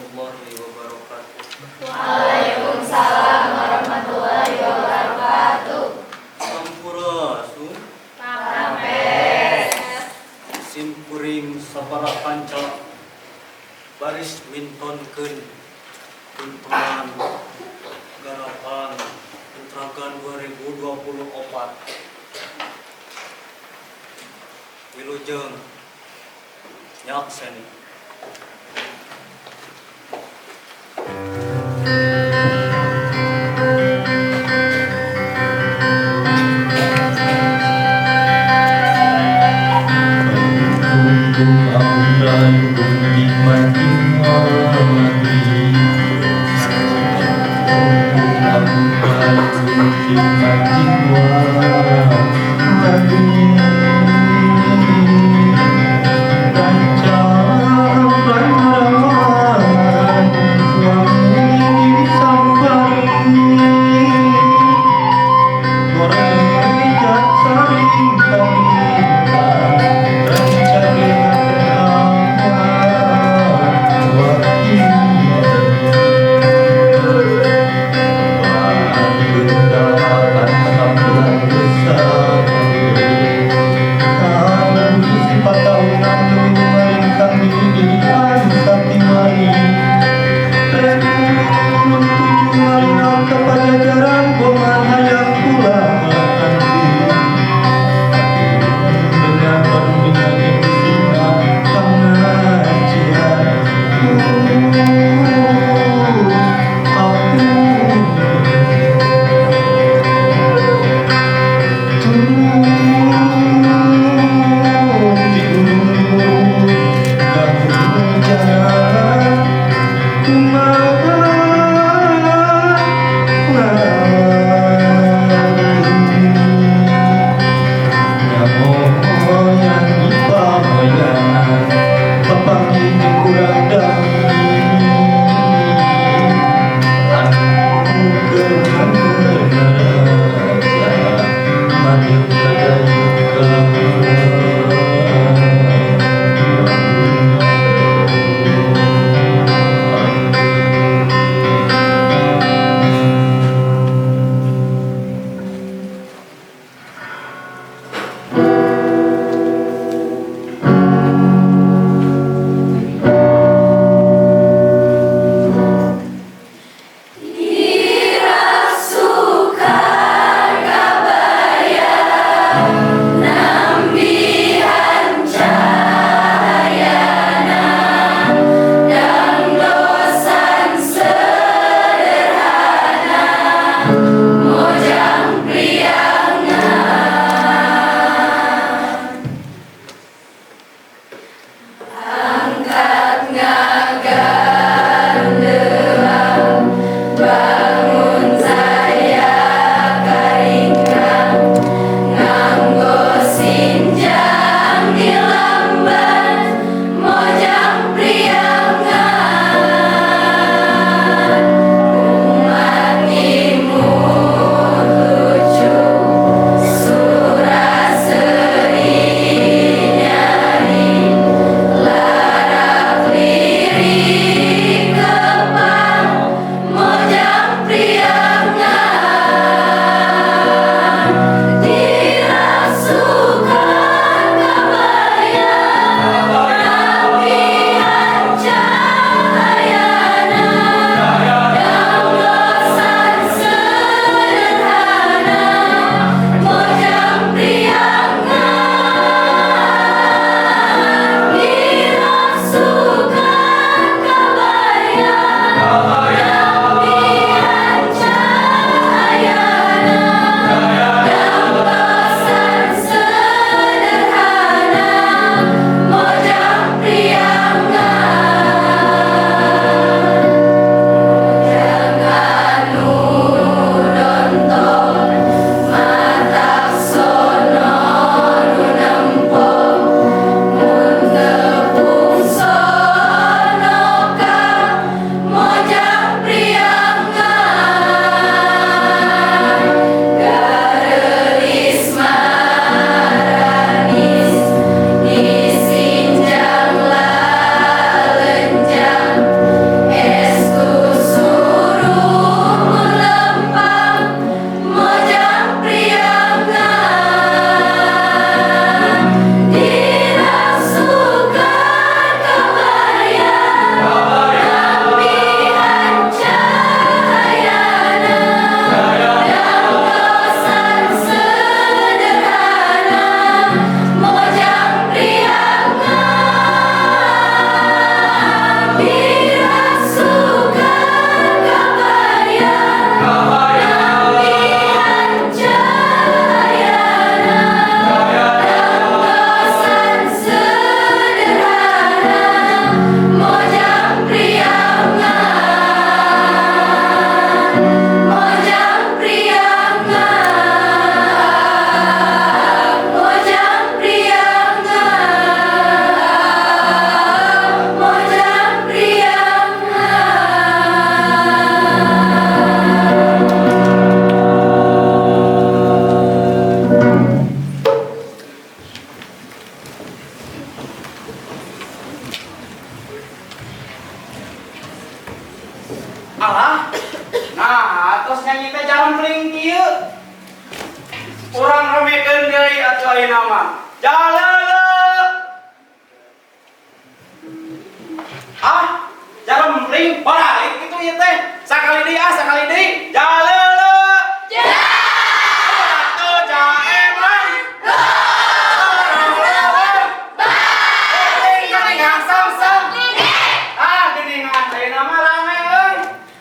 warahmatullahi wabarakatuh. Waalaikumsalam warahmatullahi wabarakatuh. Sampurasun. Rampes. Simkuring sabara kanca baris mintonkeun tuntunan garapan Entragan 2024. Wilujeng nyakseni. Kumara. Alah. Nah, atos nyanyi teh jarempling kieu. Urang ramekeun deui atuh ayeuna mah. Jalele. Ah, jarempling baralik kitu ieu teh. Sakali deui ah, sakali deui. Jalele. Atuh jaeman. Geuningan samsam. Ah, geuningan ayeuna mah rame euy.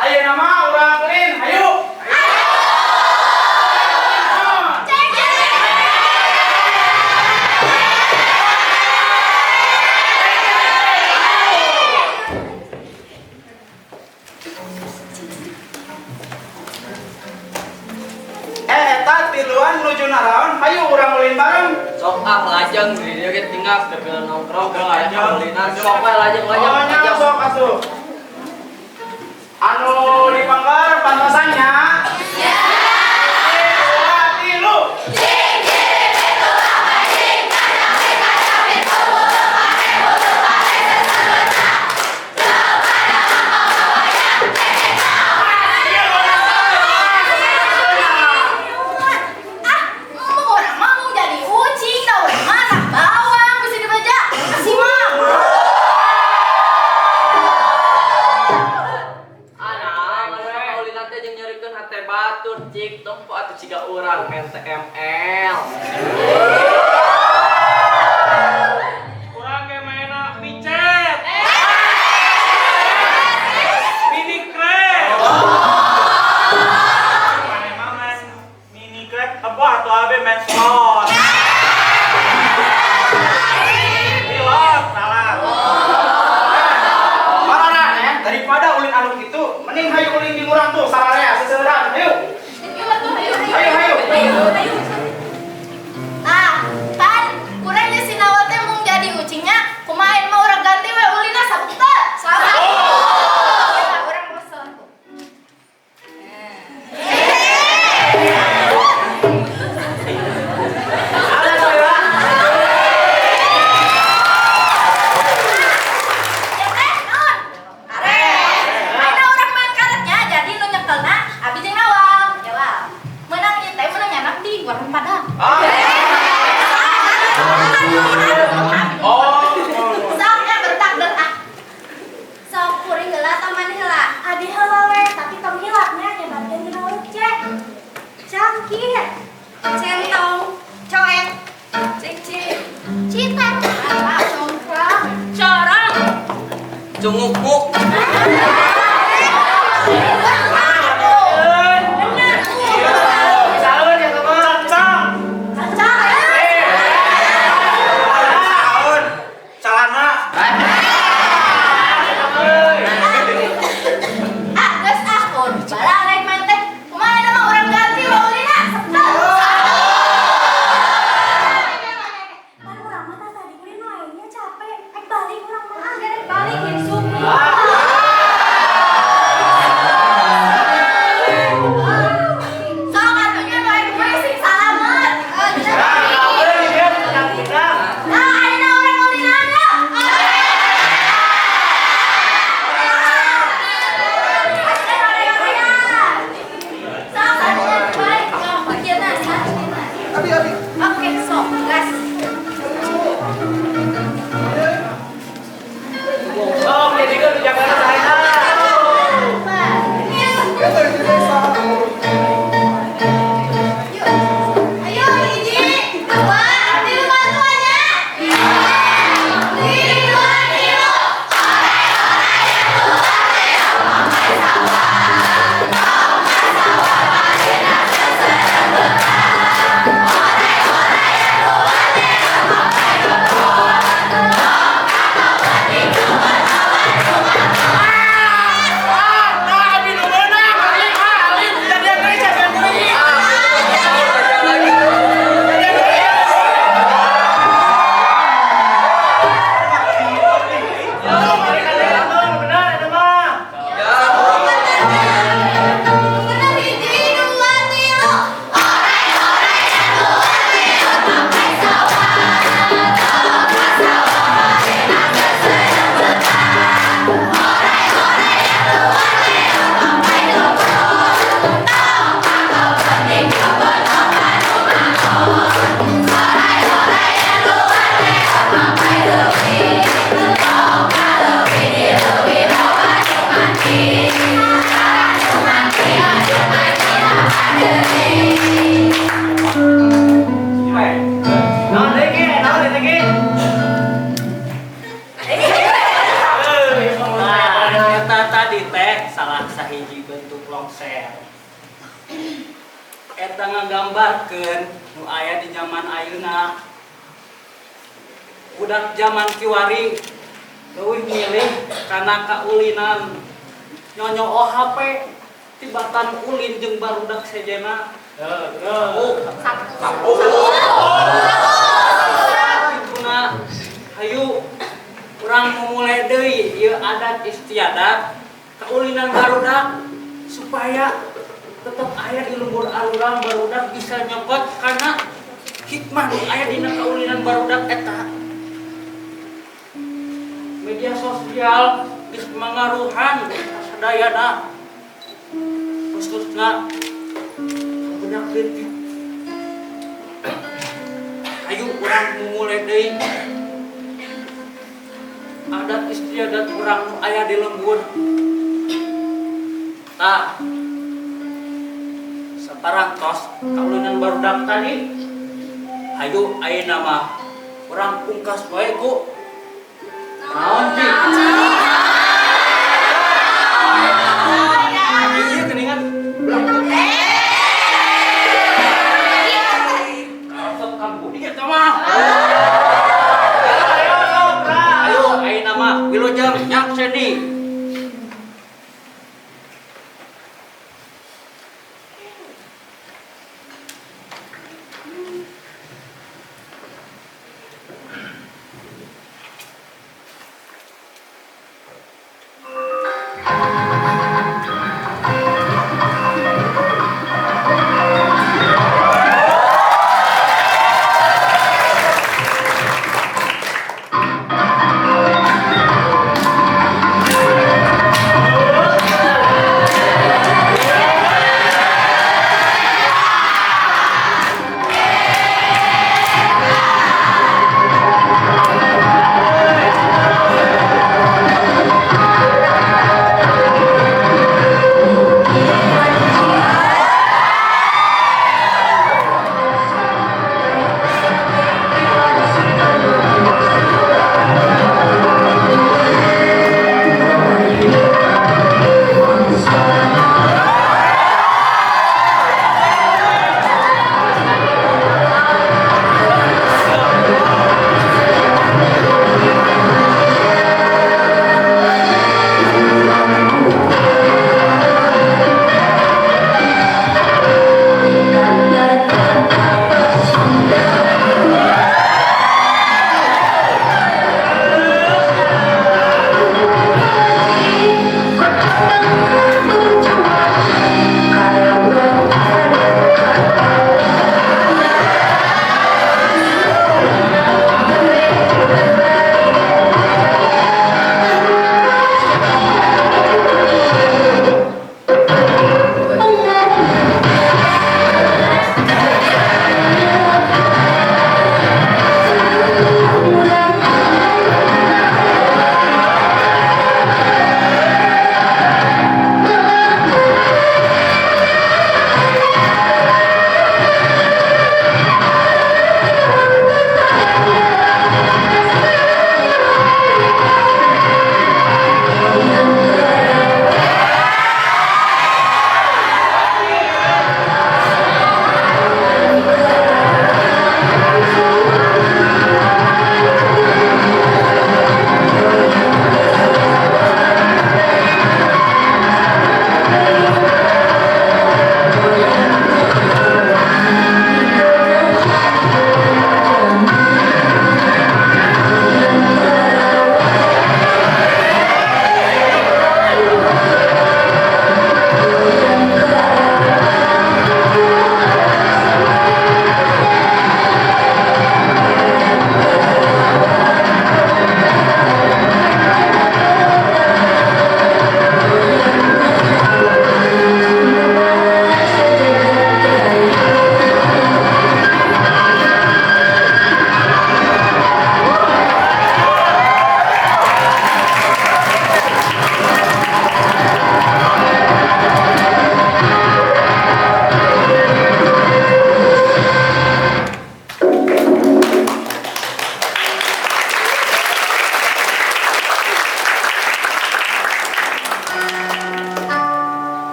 Ayeuna mah urang ulin, hayu. Eh, eta tiluan nuju naraon, hayu urang ulin bareng. Sok ah lajeng di dieu ge tinggal deket nongkrong ke aya kaulinan. Sok we lajeng lajeng. Oh, nya sok atuh. Anu di panggar pantosannya. Ya. Dua, tilu. Ah, mau orang mah mau jadi ucing, dah orang mah anak bawang bisa dibaca. Kasih mah. Anak, mana kaulinan teh jeung nyerikeun hate batur cik tempo atuh siga urang main TML. Urang ge maena micet. Mini crab. Maneh mah main mini crab apa atuh abe main slot. Pilot salah. Mararaneh daripada ulin anu kitu, mending hayu ulin di urang tuh sararea seseuran. Hayu. Yuk atuh, ayo, Hayu, hayu. Ayo, ayo. Nah, kan kurang geus si Nawal teh mung jadi ucingnya, kumaha mah urang ganti we ulina sabuk teu? Sabuk. Ya, urang kesel tuh. Ya teh, naon? Karet. Ayeuna urang main karetnya, jadi nu nyekelna abi jeung Nawal. Ya wal. Menang ieu teh menang nyanak di warung Padang. Ah. Oh. Sok nya bertakder ah. Sok kuring heula taman heula. Abi heula we, tapi tong hilapnya nyebatkeun dina huruf C. Cangkir, centong, coek, cicit, cita, congkrang, Corong. Cungukmuk. Bener. Saun ya sama. Cacang. Cacang. Saun. Calana. Ah, geus ah, kur. Bala rek main teh. Kumaha ayeuna mah urang ganti we ulina. Teu. Pan urang mah tah tadi kuring nu aya nya capek. Ek balik urang mah. Ah, gerek balik jeung subuh. Ah. Naon deui ki? Naon deui ki? Nah, eta tadi teh salah sahiji bentuk longser. Eta ngagambarkeun nu aya di zaman ayeuna. Budak zaman kiwari leuwih milih kana kaulinan nyonyoo HP tibatan ulin jeung barudak sejenna. Oh, kituna hayu urang memulai deui ieu adat istiadat kaulinan barudak supaya tetep aya di lembur aluran barudak bisa nyokot karena hikmah nu aya dina kaulinan barudak eta. Media sosial geus mangaruhan sadayana, khususna budak leutik. Hayu urang memulai deui adat istiadat urang nu aya di lembur. Tah, saparantos kaulinan barudak tadi, hayu ayeuna mah urang pungkas wae ku naon cik? Ieu geuningan. Kasep Kang Budi eta mah. Ayo ayeuna mah wilujeng nyakseni.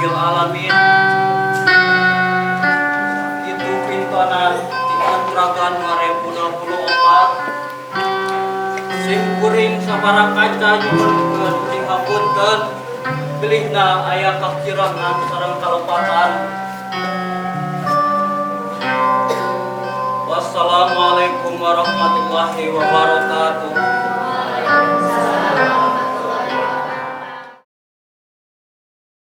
Rabbil alamin. Itu pintonan di Antragan 2024. Sim kuring sabara kaca nyuhunkeun dihapunten bilihna aya kakirangan sareng kalepatan. Wassalamualaikum warahmatullahi wabarakatuh.